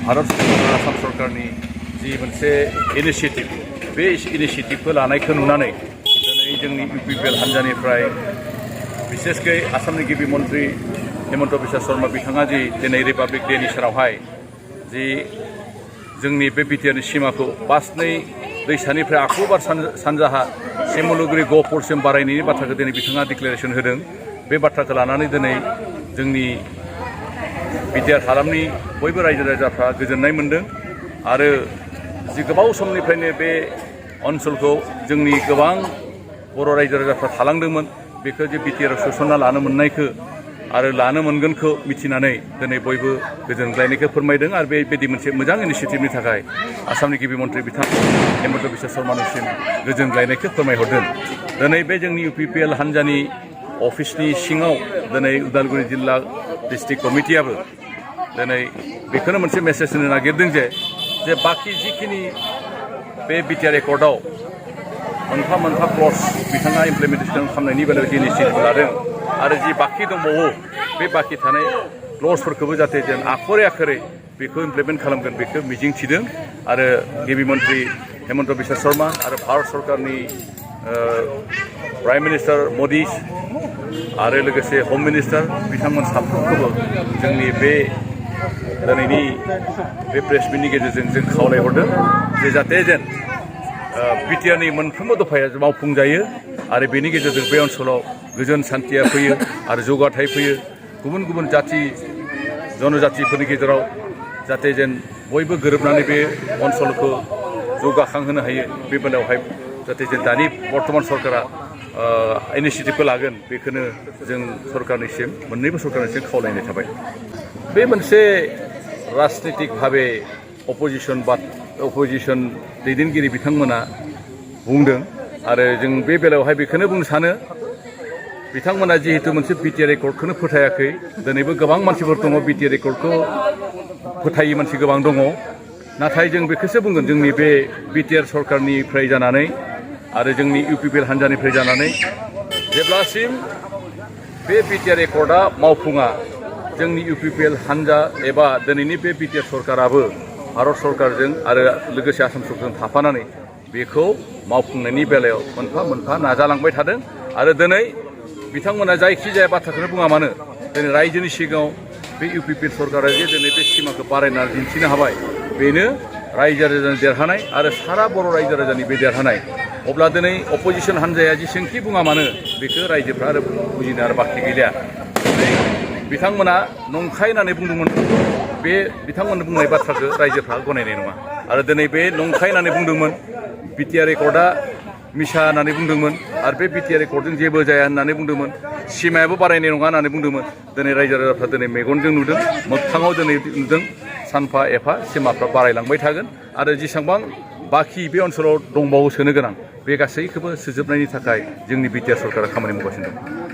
भारत सरकार आसाम सरकारनि जि मोनसे इनिशिएटिभ बे इनिशिएटिभखौ लानायखौ नुनानै दिनै जोंनि इउपिपिएल हान्जानिफ्राय बिसेसकै आसामनि गिबि मन्त्रि हेमन्त बिश्व शर्मा बिथाङा जि दिनै रिपाब्लिक डेनि सानावहाय जि जोंनि बे बिटिआरनि सिमाखौ बासनै दैसानिफ्राय आखुबार सानजाहा सेमुलुगुरि गहपुरसिम बारायनायनि बाथ्राखौ दिनै बिथाङा डिक्लेरेसन होदों। बे बाथ्राखौ लानानै दिनै जोंनि बिटिआर हालामनि बयबो रायजो राजाफ्रा गोजोननाय मोन्दों आरो जि गोबाव समनिफ्रायनो बे ओनसोलखौ जोंनि गोबां बर' रायजो राजाफ्रा थालांदोंमोन बेखौ जे बिटिआरआव सोसनना लानो मोननायखौ आरो लानो मोनगोनखौ मिथिनानै दिनै बयबो गोजोनग्लायनायखौ फोरमायदों आरो बेबायदि मोनसे मोजां इनिशिएटिभनि थाखाय आसामनि गिबि मन्त्रि बिथां हेमन्त बिश्व शर्मानिसिम गोजोनग्लायनायखौ फोरमायहरदों। दिनै बे जोंनि इउपिपिएल हान्जानि अफिसनि सिङाव दिनै उदालगुरि जिल्ला डिस्ट्रिक्ट कमिटियाबो दिनै बेखौनो मोनसे मेसेज होनो नागिरदों जे बाखि जिखिनि बे बिटिआर एकर्डआव मोनफा मोनफा क्लज बिथाङा इमप्लिमेन्टेसन खालामनायनि बेलायाव जि इनिशिएटिभ लादों आरो जि बाखि दंबावो बे बाखि थानाय क्लजफोरखौबो जाहाथे जों आखरै आखरै बेखौ इमप्लिमेन्ट खालामगोन बेखौ मिजिं थिदों आरो गिबि मन्त्रि हेमन्त बिश्व शर्मा आरो भारत सरकारनि प्राइम मिनिस्टार मदि आरो लोगोसे हम मिनिस्टार बिथांमोन साफ्रोमखौबो जोंनि बे दिनैनि बे प्रेस मिटनि गेजेरजों जों खावलायहरदों जे जाहाथे जेन बिटिआरनि मोनफ्रोमबो दफाया मावफुंजायो आरो बेनि गेजेरजों बे ओनसोलाव गोजोन सान्थिया फैयो आरो जौगाथाय फैयो गुबुन गुबुन जाथि जनजातिफोरनि गेजेराव जाहाथे जेन बयबो गोरोबनानै बे ओनसोलखौ जौगाखांहोनो हायो बे बेलायावहाय जाहाथे जों दानि बर्तमान सरकारा इनिशिएटिभखौ लागोन बेखौनो जों सरकारनिसिम मोननैबो सरकारनिसिम खावलायनाय थाबाय। बे मोनसे राजनितिक भाबे अपोजिशन दैदेनगिरि बिथांमोना बुंदों आरो जों बे बेलायावहाय बेखौनो बुंनो सानो बिथांमोना जिहेतु मोनसे बिटिआर एकर्डखौनो फोथायाखै दिनैबो गोबां मानसिफोर दङ बिटिआर एकर्डखौ फोथायै मानसि गोबां दङ नाथाय जों बेखौसो बुंगोन जोंनि बे बिटिआर सरकारनिफ्राय जानानै आरो जोंनि इउपिपिएल हान्जानिफ्राय जानानै जेब्लासिम बे बिटिआर एकर्डआ मावफुङा जोंनि इउपिपिएल हान्जा एबा दिनैनि बे बिटिआर सरकाराबो भारत सरकारजों आरो लोगोसे आसाम सरकारजों थाफानानै बेखौ मावफुंनायनि बेलायाव मोनफा मोनफा नाजालांबाय थादों आरो दिनै बिथांमोना जायखिजाया बाथ्राखौनो बुङा मानो दिनै रायजोनि सिगाङाव बे इउपिपिएल सरकारा जे दिनै बे सिमाखौ बारायनानै दिन्थिनो हाबाय बेनो रायजो राजानि देरहानाय आरो सारा बर' रायजो राजानि बे देरहानाय। अब्ला दिनै अपोजिशन हान्जाया जेसेंखि बुङा मानो बेखौ रायजोफ्रा आरो बुजिनो आरो बाखि गैलिया। बिथांमोना नंखाय होननानै बुंदोंमोन बे बिथांमोननि बुंनाय बाथ्राखौ रायजोफ्रा गनायनाय नङा आरो दिनै बे नंखाय होननानै बुंदोंमोन बिटिआर एकर्डआ मिसा होननानै बुंदोंमोन आरो बे बिटिआर एकर्डजों जेबो जाया होननानै बुंदोंमोन सिमायाबो बारायनाय नङा होननानै बुंदोंमोन दिनै रायजो राजाफ्रा दिनै मेगनजों नुदों मोगथाङाव दिनै नुदों सानफा एफा सिमाफ्रा बारायलांबाय थागोन आरो जेसेबां बाखि बे ओनसोलाव दंबावो सोनो गोनां बे गासैखौबो सोजोबनायनि थाखाय जोंनि बिटिआर सरकारा खामानि मावगासिनो दं।